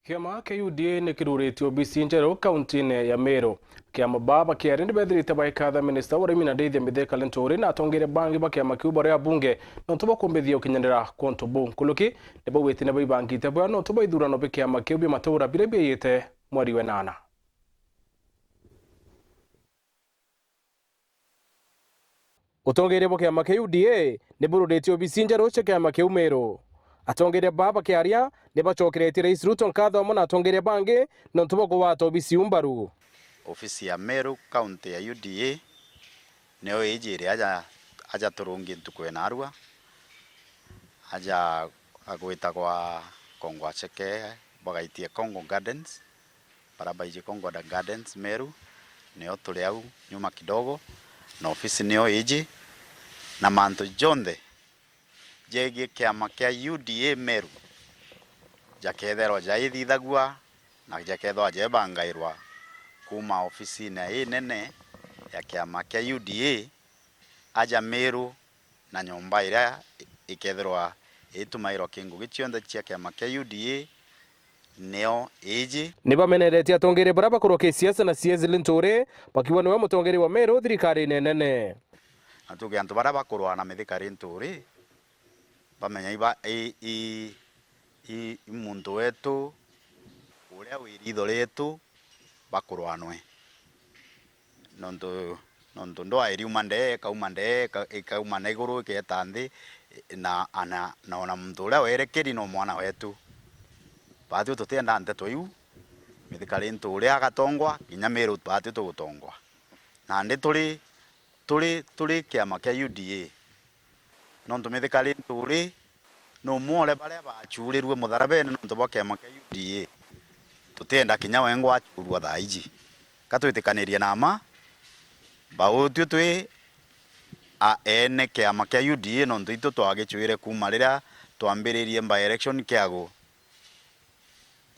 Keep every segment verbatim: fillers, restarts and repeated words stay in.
Kiama kia U D A ni kiruritie obisi njeru kauntiine ya Meru. Kiama baa bakiaria ni bethirite baikatha minista wa urimi na ndithia Mithika Linturi na atongeria bangi ba kiama kiu bari abunge nontu bwa kumbithia ukinyanira kwa untu buu. Nkuruki ni baugite ni baibangite bwega nontu bwa ithurano bi kiama kiu bia matura biria biiyite mweri wa inana. Utongeria bwa kiama kia U D A ni bururitie obisi njeru cia kiama kiu Meru. Atongeria baa bakiaria ni bacokeretie Rais Ruto nkatho amwe na atongeria bangi nontu bwa kugwata obisi iu mbaru. Ofisi ya Meru County ya U D A niyo iji iria aja, aja turungi ntuku ya naarua, aja agwitagwa Kongwa Cheke, bagaitie Congo Gardens, bara baiji Congo Gardens Meru, nio turi au nyuma kidogo, na ofisi nio iji, na mantu jonthe jegie kiama kia U D A Meru jaketherwa jaithithagua na jakethwa jebangairwa kuuma ofisine ii nene ya kiama kia U D A aja Meru, na nyomba iria ikethirwa itumairwa ki ngugi cionthe cia kiama kia U D A nio iji. Ni bameneretie atongeria baria bakurwa kisiasa na C S Linturi, bakiuga niwe mutongeria wa Meru thirikarine nene. Na tuge antu baria bakurwa na Mithika Linturi, bamenya iba, i, i, i, i muntu wetu, uria wi ritho rietu, bakurwa nwe. Nontu, nontu ndwaa iriuma ndee, ikauma ndee, ika-, ikauma na iguru, ikeeta nthi, na, na, na ona muntu uria werekeri no mwana wetu. Baatwi tutienda nteto iu, Mithika Linturi agatongwa, kinya Meru baatwi tugutongwa. Nandi turi, turi, turi kiama kia U D A. Nontu Mithika Linturi ni umwe ore baria bacurirue mutharabene nontu bwa kiama kia U D A. Tutienda kinya wengwa acurua thaa iji. Ka twitikanirie na mma, bautwi twi a ene kiama kia U D A nontu itu twagicuire kuuma riria twambiririe by election kiagu.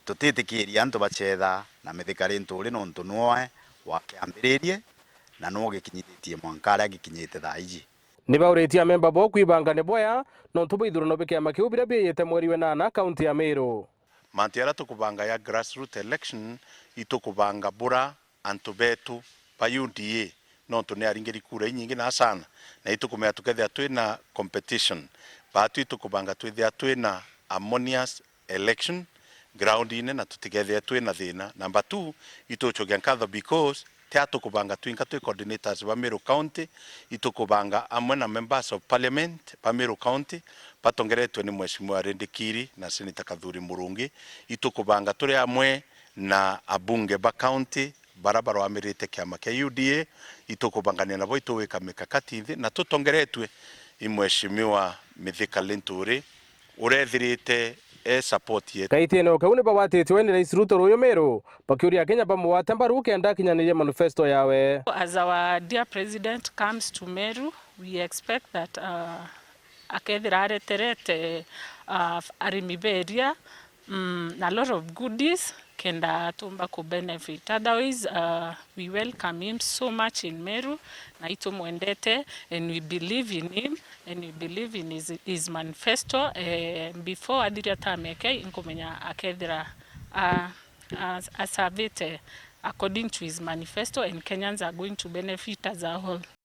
Tutitikiria antu bacetha na Mithika Linturi nontu nwoe wakiambiririe na nwo gikinyithitie mwanka aria gikinyite thaa iji. Ni bauritie amemba bo kwibanga ni bwea nontu bwa ithurano bi kiama kiu biria biiyite mweri wa inana kaunti ya Meru. Mantu jaria tukubanga ja grassroot election, itukubanga bura antu betu ba U D A, nontu ni aringiri kura inyingi na sana, na itukumenya tukethira twina competition. Baatwi itukubanga twithira twina harmonious election ground-ine na tutikethire twina thina. Number two, itucokia nkatho because ti a tukubanga twinka twi coordinators ba Meru County, itukubanga amwe na members of parliament ba Meru County batongeretwe ni Mheshimiwa Rindikiri na Senator Kathuri Murungi, itukubanga turi amwe na abunge ba county bara barwamirite kiama kia U D A, itukubangania nabo ituwika mikakati nthi na tutongeretwe i Mheshimiwa Mithika Linturi, urethirite e support yetu. Kaitiene o kau ni bagwatitwe ni Rais Ruto ruuyu Meru, bakiuria Akenya bamugwate mbaru kenda akinyanirie manifesto yawe. As our dear president comes to Meru, we expect that, uh, akethira areterete, uh, arimi beria, mm, a lot of goodies, kenda tumba ku benefit. Otherwise, uh, we welcome him so much in Meru, na itumwendete, and we believe in him, and we believe in his, his manifesto. Eh, before athiria term yake, inkumenya akethira, uh, as-, asavite according to his manifesto, and Kenyans are going to benefit as a whole.